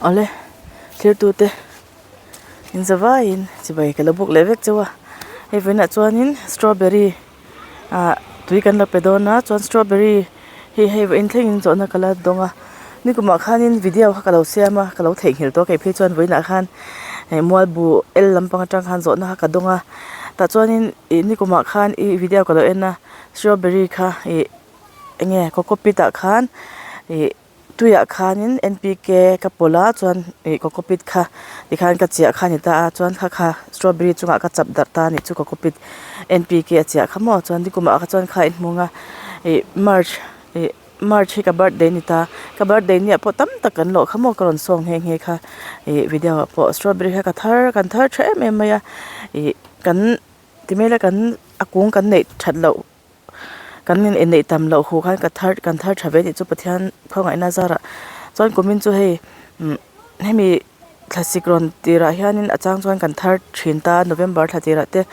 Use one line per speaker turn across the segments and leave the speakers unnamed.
Awle thirtute in zavaiin chibai ka lo buk leh vek chauh a hei vawiinah chuanin strawberry ah tui kan lo pe dawn a chuan strawberry hi hei vawiin thlengin zawhna ka la dawng a nikumah khanin video kha ka lo siam a ka lo theihnghilh tawh a kei phei chuan vawiinah khan eh mualbu el lampang atang khan zawhna kha ka dawng a tah chuanin ih nikumah khan ih video ka lo en a strawberry kha ih eng nge coco pit ah khan ih. Tuiah khanin N P K ka pawlh a chuan ih coco pit kha tikhan ka chiah kha a ni ta a chuan kha kha strawberry chungah ka chap darh ta a nih chu coco pit N P K a chiah kha maw chuan nikumah kha chuan kha a inhmung a ih march ih march hi ka birthday a ni ta ka birthday ni ah pawh tam tak kan lawh kha maw ka rawn sawm nghe nghe kha ih video ah pawh strawberry kha ka thar kan thar tha em em mai a ih kan ti mai ila kan a kung kan neih that loh. Kan in inneih tam loh hu khan ka thar kan thar tha ve tih chu Pathian khawngaihna zarah chuan kumin chu hei umm hemi thlasik rawn tirah hianin a chang chuan kan thar thin ta November thla tirah te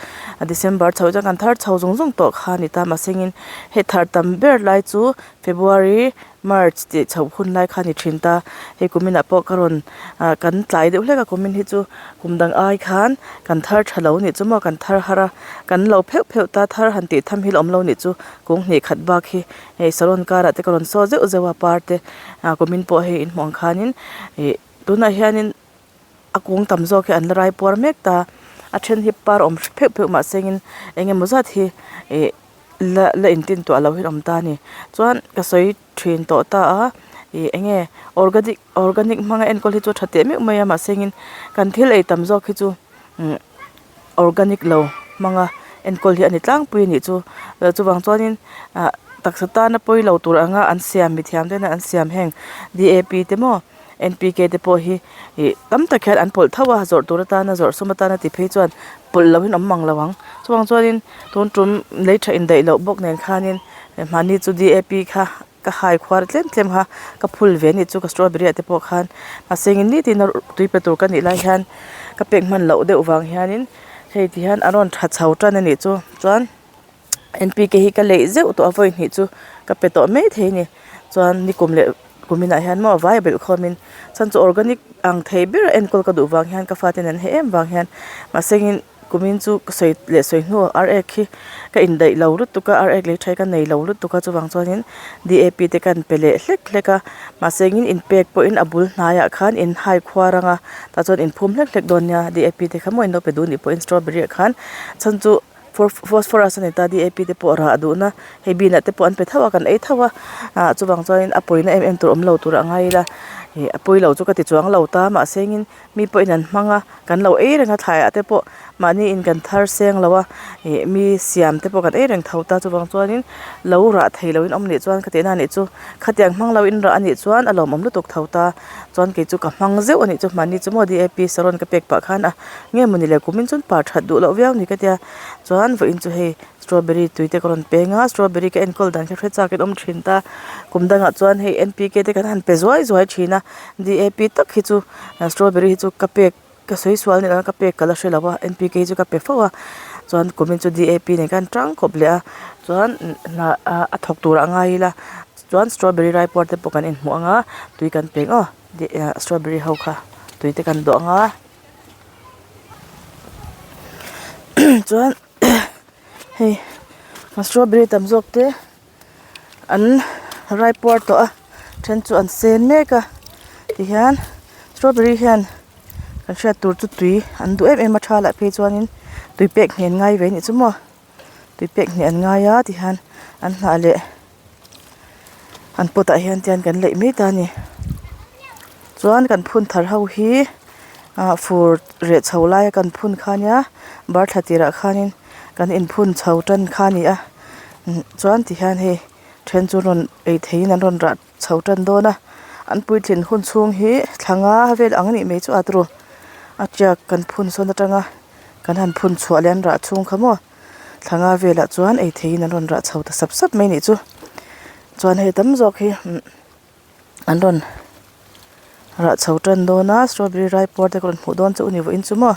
December chho chuan kan thar chho zung zung tawh kha a ni ta mahsengin hei thar tam ber lai chu February March tih chhoh hun lai kha a ni thin ta hei kuminah pawh ka rawn ah kan tlai deuh hlek a kumin hi chu kum dang ai khan kan thar tha lo nih chu maw kan thar har a kan lo pheuh pheuh ta thar han tih tham hi la awm lo nih chu kung hnih khat bak hi hei salon karah te ka rawn saw zeuh zeuh a par te ah kumin pawh hei inhmuh ang khanin ih tunah hianin a kung tam zawk hi an la rai puar mek ta a then hi par awm pheuh pheuh mahse engin engemaw zat hi ih la la intin tuah loh hi a awm ta a ni chuan ka sawi thin tawh ta a ih eng nge organic organic hmanga enkawl hi chu a tha teh meuh mai a mahse engin kan thil ei tam zawk hi chu umm organic lo hmanga enkawl hi a ni tlangpui a nih chu chuvang chuanin ah taksa tana pawi lo tur anga an siam mithiam te hian an siam heng D A P te maw. N P K te pawh hi ih tam tak hian an pawlh tho a zawrh tur atana zawrh sum atana ti phei chuan pawlh loh in awm mang lo ang chuvang chuanin tun tum lei tha indaih loh bawk nen khanin mahni chu D A P kha ka hai khuar tlem tlem kha ka phul ve anih chu ka strawberry ah te pawh khan mahse engin nitin a tui pe tur ka nih lai hian ka pek hman loh deuh vang hianin hei ti hian a rawn tha chho tan anih chu chuan. N P K hi ka leih zeuh tawh a vawi hnih chu ka pe tawh mai thei a ni chuan nikum leh kum inah hian maw vai a belh khawm in chhan chu organic ang thei ber a enkawl ka duh vang hian ka fate nen heh em vang hian mahse engin kumin chu ka sawi leh sawi hnu ar ek hi ka indaih lo lutuk a ar ek lei tha hi ka nei lo lutuk a chuvang chuanin D A P te ka han pe leh hlek hlek a mahse engin inpek pawhin a bul hnaiah khan in hai khuar ang a tah chuan inphum hlek hlek dawn nia D A P te kha maw in lo pe duh anih pawhin strawberry ah khan chhan chu. Phosphorus a ni ta D A P te pawh rah duhna hei bean ah te pawh an pe tho a kan ei tho a ah chuvang chuanin a pawina em em tur awm lo tur a ngai ila ih a pawi lo chu ka ti chuang lo ta mahse engin mi pawhin an hmang a kan lo ei reng a thlaiah te pawh mahni in kan thar seng lo a ih mi siam te pawh kan ei reng tho ta chuvang chuanin lo rah thei lo in awm nih chuan ka tihna nih chu khatiang hmang lo in rah a nih chuan a lawmawm lutuk tho ta chuan kei chu ka hmang zeuh a nih chu mahni chu maw D A P saron ka pek pah khan a. Nge mawni le kumin chuan par that duh loh viau ni ka tia chuan vawiin chu hei strawberry tui te ka rawn peng a strawberry ka enkawl dan kha hre chak in awm thin ta kum dangah chuan hei N P K te kan han pe zuai zuai thin a D A P tak hi chu strawberry hi chu ka pek ka sawi sual ni lo ka pek ka la hre lo a N P K hi chu ka pe fo a chuan kumin chu D A P nen khan tang khawp leh a chuan hna a thawk turah a ngai ila chuan strawberry rai puar te pawh kan inhmuh ang a tui kan peng aw strawberry ho kha tui te kan dawh ang a. Chuan hei strawberry tam zawk te an rai puar tawh a then chu an sen mek a tihian strawberry hian kan hriat tur chu tui an duh em em a tha lah phei chuanin tui pek hnen ngai ve anih chu maw tui pek hne an ngai a tihian an hnah leh. An pot ah hian tian kan leih mai ta a ni chuan kan phun thar ho hi ah fur reh chho lai a kan phun kha nia bar thla tirah khanin kan inphun chho tan kha a ni a chuan ti hian hei then chu rawn ei theiin an rawn rah chho tan dawn a an puitlin hun chhung hi thla nga vel ang a nih mai chu a turu a tiak kan phun sawn atanga kan han phun chhuah leh an rah chhung kha maw. Thla nga velah chuan ei theiin an rawn rah chho ta sap sap mai a nih chu chuan hei tam zawk hi an rawn rah chho tan dawn a strawberry rai puar te ka rawn hmuh dawn chu a ni vawiin chu maw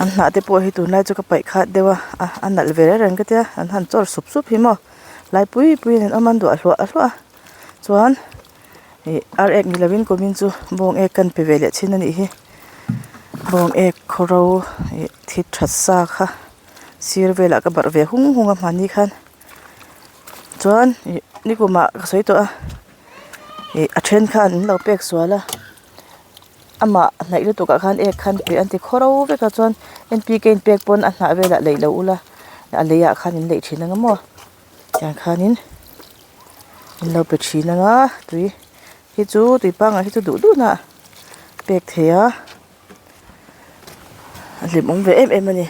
an hnah te pawh hi tunlai chu ka paih khat deuh a a nalh ve reng reng ka tia an han chawr sup sup hi maw lai pui pui in an awm a an duah hluah hluah a. Chuan ih ar ek ni lovin kumin chu bawng ek kan pe ve leh thin a nih hi. Bawng ek khawro ih thit that sa kha sir velah ka barh ve hung hung a hmanni khan. Chuan ih nikumah ka sawi tawh a ih a then khan an lo pek sual a amah hnaih lutuk ah khan ek khan pe an ti khaw ro vek a chuan N P K in pek pawn a hnah velah leih lo ula a lei ah khan in leih thin ang maw tiang khanin an lo pe thin ang a tui hi chu tui pangngai hi chu duh duh na pek theih a a hlimawm ve em em a ni.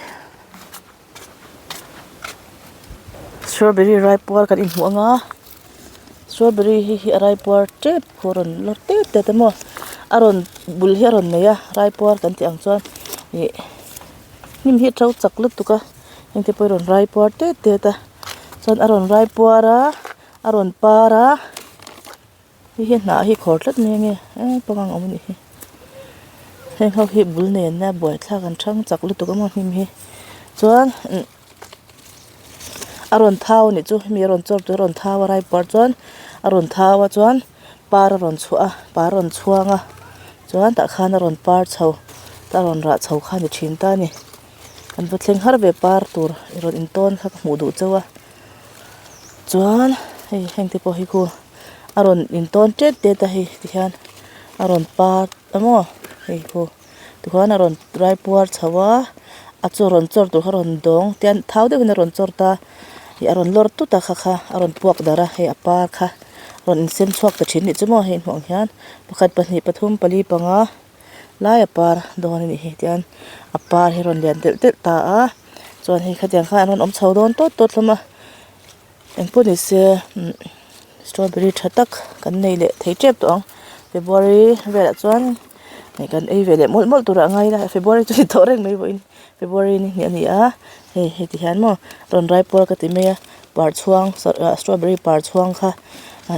Strawberry rai puar kan inhmuh ang a strawberry hi hi a rai puar tep khu a rawn lawr tet tet a maw a rawn bul hi a rawn nei a rai puar kan tih ang chuan ih hnim hi a to chak lutuk a heng te pawh hi a rawn rai puar tet tet a chuan a rawn rai puar a a rawn par a. Hei hi hnah hi khawr tlat mai ange eee pangang awm anih hi heng ho hi bul nen a buaithlak an thang chak lutuk a maw hnim hi chuan umm a rawn thau anih chu hemi a rawn chawr tur a rawn thau a rai puar chuan a rawn thau a chuan par a rawn chhuah a par a rawn chhuang a chuan tah khan a rawn par chho a rawn rah chho kha a ni thin ta a ni kan va thleng har ve par tur i rawn intawn kha ka hmuh duh chauh a chuan hei heng te pawh hi khu. A rawn intawn tet tet a hei tihian a rawn par a maw hei khu tikhuan a rawn rai puar chho a a chaw rawn chawr tur kha a rawn dawng tian thau deuhin a rawn chawr ta ih a rawn lawr tut a kha kha a rawn puak darh a hei a par kha a rawn insem chhuak ta thin anih chu maw hei hmuh ang hian pakhat pahnih pathum pali panga lai a par dawn a nih hi tian a par hi a rawn lian telh telh ta a chuan hei khatiang khan an rawn awm chho dawn tawt tawt hlawm a. Engpawh ni se strawberry tha tak kan nei leh thei tep tawh ang february velah chuan hei kan ei ve leh mawlh mawlh turah a ngai ila february chu ni tawh reng mai pawhin february ni hnih a ni a hei heti hian maw rawn rai puar ka ti mai a par chhuang strawberry par chhuang kha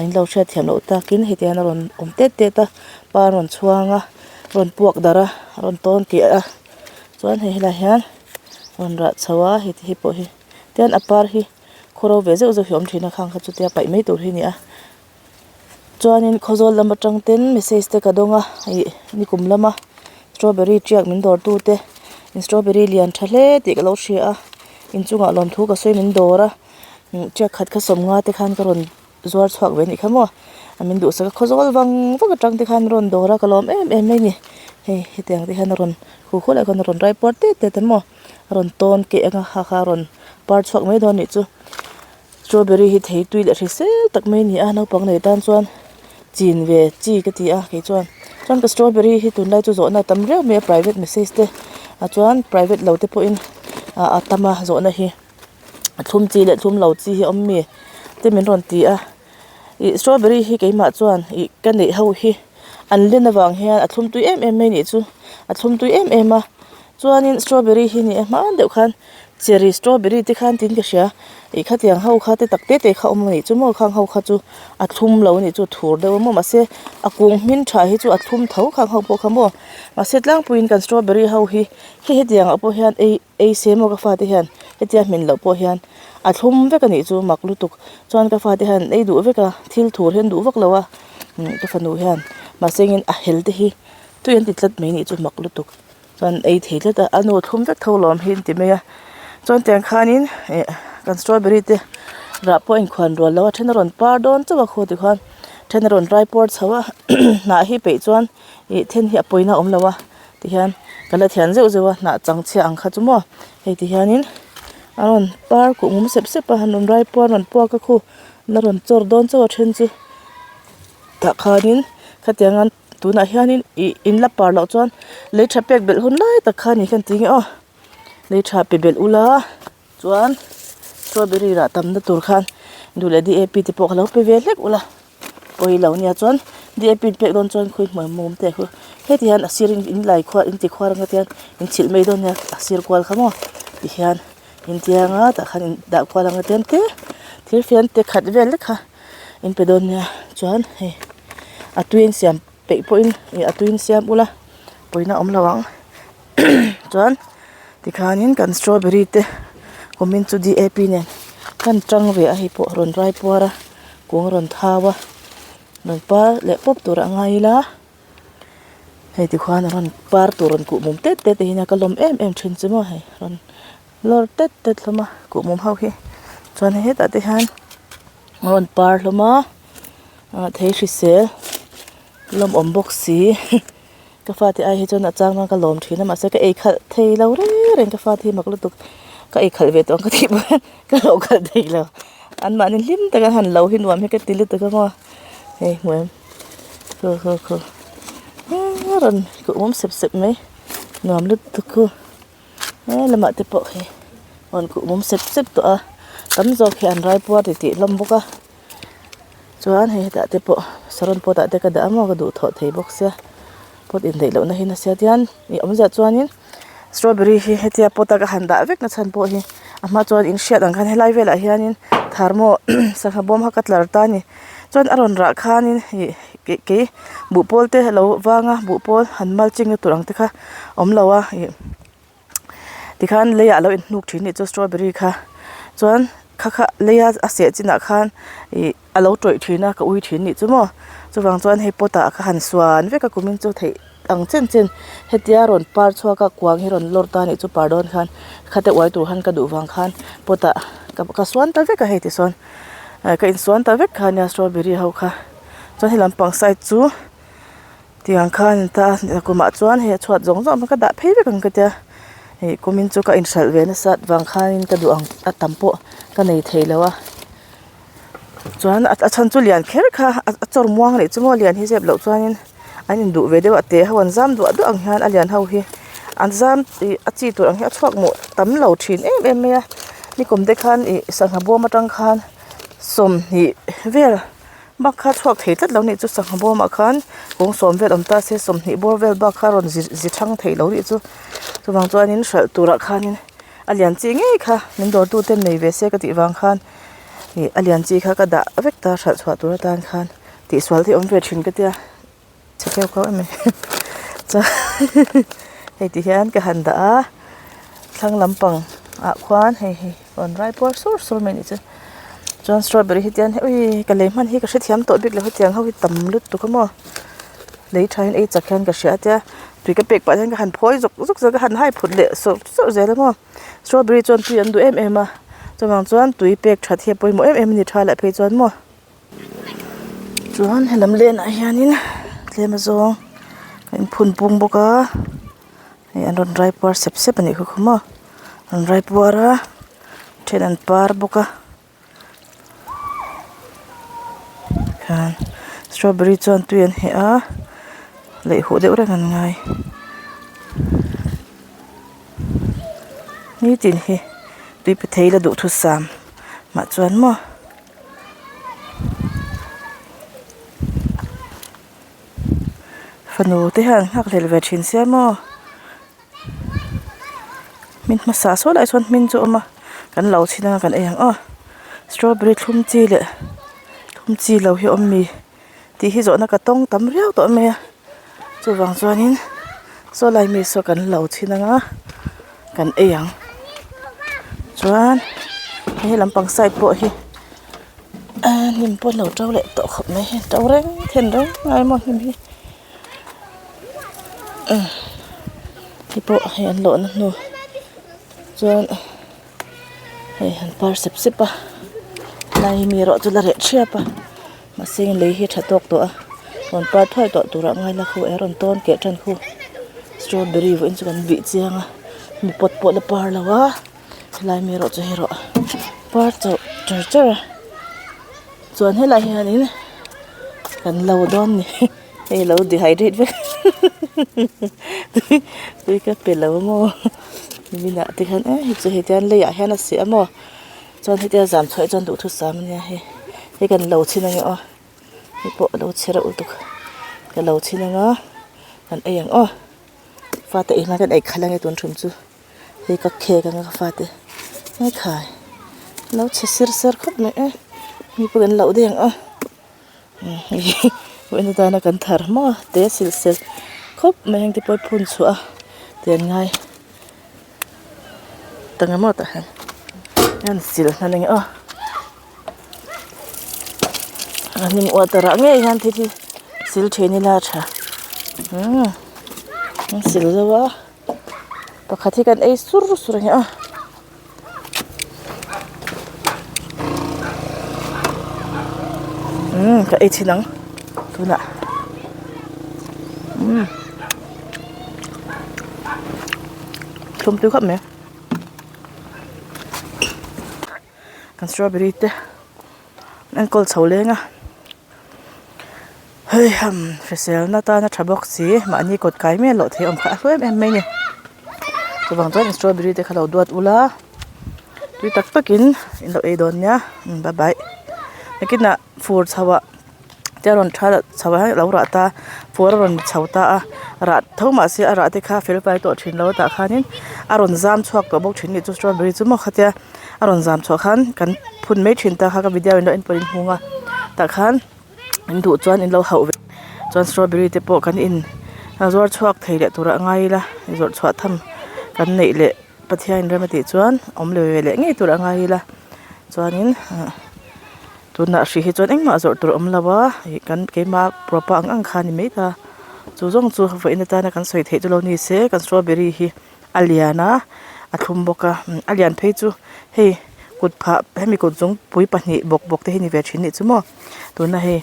in lo hriat thiam loh takin heti hian a rawn awm tet tet a par a rawn chhuang a rawn puak darh a a rawn tawn keh a chuan hei helaiah hian rawn rah chho a heti hi pawh hi tian a par hi. Khawro ve zeuh zeuh hi a awm thin a khang kha chutia paih mai tur hi a ni a chuanin khawzawl lam atang ten message te ka dawng a ih nikum lama strawberry tiak min dawr tu te in strawberry lian tha hle tih ka lo hria a inchungah lawmthu ka sawi min dawr a tiak khat kha sawmnga te khan ka rawn zuar chhuak ve a nih kha maw a min duhsak a khawzawl vang vang atang te khan rawn dawr a ka lawm em em mai a ni hei hetiang te hian a rawn hu khawlai khan a rawn rai puar tet tet a maw. A rawn tawn keh anga ha kha a rawn par chhuak mai dawn a nih chu strawberry hi thei tui leh hrisel tak mai a ni a naupang nei tan chuan chin ve chi ka ti a kei chuan chuan ka strawberry hi tunlai chu zawhna a tam riau mai a private message te ah chuan private lo te pawhin ah a tam a zawhna hi a thlum chi leh thlum lo chi hi a awm mi te min rawn ti a ih strawberry hi keimah chuan ih ka neih ho hi an len avang hian a thlum tui em em mai a nih chu a thlum tui em em a. Chuanin strawberry hi ni a hma deuh khan cherry strawberry te khan tiin ka hria ih khatiang ho kha te tak te te kha awm a nih chu maw khang ho kha chu a thlum lo a nih chu a thur deuh a maw mahse a kung hmin tha hi chu a thlum tho khang ho pawh kha maw mahse tlangpuiin kan strawberry ho hi hei hetiang ah pawh hian ei ei se maw ka fate hian hetia hmin loh pawh hian a thlum vek a nih chu mak lutuk chuan ka fate hian an ei duh vek a thil thur hi an duh vak lo a ka fanu hian mahse engin a hel te hi tui an ti tlat mai a nih chu mak lutuk. Chuan ei thei tlat a a nu thlum vek tho lawm hi an ti mai a chuan tiang khanin ih kan strawberry te rah pawh a inkhuan rual lo a then a rawn par dawn chauh a khaw ti khuan then a rawn rai puar chho a hnah hi peih chuan ih then hi a pawina a awm lo a tihian ka la thian zeuh zeuh a hnah chang chhia ang kha chu maw hei ti hianin a rawn par kuh ngum sep sep a han rawn rai puar rawn puak a khu la rawn chawr dawn chauh a then chu tah khanin khatiang a. Tunah hianin ih in la par loh chuan lei tha pek belh hun lai tak kha a ni khan ti nge aw lei tha pe belh ula chuan strawberry rah tam na tur khan duh leh D A P te pawh ka lo pe ve hlek ula pawi lo nia chuan D A P in pek dawn chuan khawi hmuai mum te khu heti hian a sir in in lai khuar in ti khuar anga tian in chhilh mai dawn nia a sir kual kha maw ti hian in tiang a tah khan in dah kual anga tian te thir fian te khat vel lek kha. In pe dawn nia chuan hei a tui an siam peih pawhin ih a tui in siam ula pawina a awm lo ang chuan tikhanin kan strawberry te kumin chu D A P nen kan tang ve a hei pawh a rawn rai puar a kung a rawn thau a. Rawn par leh pawp turah a ngai ila hei tikhuan a rawn par tur rawn kuh mum tet tet te hi nia ka lawm em em thin chu maw hei rawn lawr tet tet hlawm a kuh mum ho hi chuan hei hetah te hian a rawn par hlawm a ah thei hrisel lawmawm bawk si ka fate ai hi chuan a chang a ka lawm thin a mahse ka ei khalh thei lo reng reng ka fate hi mak lutuk ka ei khalh ve tawh ang ka tih pawh hian ka hlauh khalh thei lo an mahni hlim taka han lo hi nuam hi ka ti lutuk a maw hei hmu em khu khu khu eee rawn kuh awm sep sep mai nuam lutuk khu he lamah te pawh khi rawn kuh awm sep sep tawh a tam zawk hi an raipuar ti tih hlawm bawk a. Chuan hei hetah te pawh saron pot ah te ka dah a maw ka duh thawh thei bawk sia pot indaih lohna hi nasa tian ih awmzia chuanin strawberry hi hetia pot a ka han dah vek na chhan pawh hi a hma chuan in hriat ang khan helai velah hianin tharmaw sangha bawm kha ka tlar ta a ni chuan a rawn rah khanin ih kei kei buhpawl te a lo vang a buhpawl han mulching na tur ang te kha awm lo a ih. Tikhan leiah a lo inhnuk thin anih chu strawberry kha chuan kha kha leia a seh chinah khan ih a lo tawih thin a ka ui thin anih chu maw chuvang chuan hei pot ah ka han suan vek a kumin chu theih ang chen chen hetia rawn par chhuak a kuang hi rawn lawr ta anih chu par dawn khan khate uai tur khan ka duh vang khan pot ah ka suan ta vek a hei tichuan ka insuan ta vek kha ania strawberry ho kha chuan he lampang side chu. Tiang khan an ta a kumah chuan hei a chhuat zawng zawng ka dah phei vek ang ka tia ih kumin chu ka inhralh ve nasa vang khanin ka duh ang a tam pawh ka nei thei lo a chuan a chhan chu lian kher kha a chawr muang leh chu maw lian hi zep loh chuanin an induh ve deuh a te ho an zam duah duah ang hian a lian ho hi an zam ih a chi tur ang hi a chhuak mawh tam lo thin em em mai a nikum te khan ih sangha bawm atang khan 20 vel. Bak kha chhuak thei tlat lo nih chu sangha bawmah khan kawng sawm vel awm ta se 20 bawr vel bak kha rawn zi zi thang thei lo nih chu chuvang chuanin hralh turah khanin a lian chi ngei kha min dawr tu ten nei ve se ka tih vang khan ih a lian chi kha ka dah vek ta hralh chhuah tur atan khan tihsual te awm ve thin ka tia chhe keuh keuh em mai chuan hei ti hian ka han dah a thlang lampang ah khuan hei hi. Rawn rai puar sur sur mai a nih chu chuan strawberry hi tian ui ka lei hman hi ka hrethiam tawh bik lo hetiang ho hi tam lutuk a maw lei tha hian ei chak hian ka hria a tia tui ka pek pah hian ka han phawi zawk zawk zel ka han hai phut leh sawrh sawrh zel a maw strawberry chuan tui an duh em em a chuvang chuan tui pek that hi a pawimawh em em a ni tha leh phei chuan maw chuan helam lenah hianin tlem azawng a inphun pung bawk a. Hei an rawn rai puar sep sep a nih kha khaw maw an rai puar a then an par bawk a khan strawberry chuan tui an heh a leih huh deuh reng an ngai nitin hi tui pe thei la duhthusam mah chuan maw. Fanu te hian nghak hlel ve thin sia maw hmin hmasa saw lai sawn hmin chu a awm a kan lo chhin anga kan ei ang aw strawberry thlum chi leh thlum chi lo hi a awm mi tih hi zawhna ka tawng tam riau tawh mai a chuvang chuanin saw lai mi saw kan lo chhin anga kan ei ang chuan hei lampang side pawh hi. Ahh hnim pawh lo to leh tawh khawp mai hei to reng then reng ngai maw hnim hi umm hei pawh hei an lawhna hnu chuan hei an par sep sep a lai hi mi erawh chu la reh thiap a mahse lei hi a tha tawk tawh a rawn par thuai tawh turah ngai la khu e rawn tawn keh tan khu strawberry vawiin chu kan bih chiang a mi pot pawh la par lo a. Helai mi erawh chu hei erawh par chauh char char a chuan helai hianin kan lo dawn ni hei lo dehydrate vek tui ka pe lo maw niminah te khan eh hei chu hei tian leiah hian a seh a maw chuan hetia zam chhuah hi chuan duhthusam ania hei hei kan lo chhin ange aw hei pawh a lo chhe reuh lutuk ka lo chhin anga kan ei ang aw fate ei hma hian ei khalh ange tun ṭum chu. Hei ka khek anga ka fate ngai khai lo chhe ser ser khawp mai e mi pawh kan loh daih ang a vawiin atana kan thar maw te sil sel khawp mai heng te pawh phun chhuah a tih an ngai ta nga maw tah hian an sil hman a ni aw. A hnim water ah ngei hian thil hi sil thin ila a tha umm an sil zo a pakhat hi kan ei sur sur a ni a. Umm ka ei chhin ang tunah umm thlum tui khawp mai. Kan strawberry te an enkawl chho leng a hei ham hriselna tana tha bawk si mahni kawt kai miah loh theih awm kha a hlu em em mai a ni chuvang chuan strawberry te kha lo duat ula tui tak takin in lo ei dawn nia bye bye nakinah fur chho ah. Te a rawn tha chho a lo rah ta fur a rawn chho ta a rah tho mah se a rah te kha fel fai tawh thin lo tah khanin a rawn zam chhuak tawh bawk thin a nih chu strawberry chu maw khatia a rawn zam chhuah khan kan phun mai thin ta kha ka video in lo en pawh in hmung a tah khan in duh chuan in lo hauh ve chuan strawberry te pawh kan in zuar chhuak thei leh turah a ngai ila zawrh chhuah tham kan neih leh Pathian in rem a tih chuan awm leh ve leh ngei turah a ngai ila chuanin ah. Tunah hrih hi chuan engmah zawrh tur a awm lo a ih kan keimah propa ang ang kha a ni mai ta chu zawng chu vawiin atana kan sawi theih chu lo ni se kan strawberry hi a lian a a thlum bawk a a lian phei chu hei kut phah hemi kut zungpui pahnih bawk bawk te hi ni ve thin anih chu maw tuna hei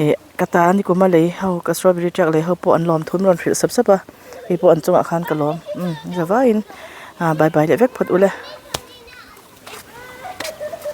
ih ka ta ni kum a lei ho ka strawberry tiak lei ho pawh an lawm thum rawn hrilh sap sap a hei pawh an chungah khan ka lawm umm zavaiin ah bye bye leh vek phawt ule.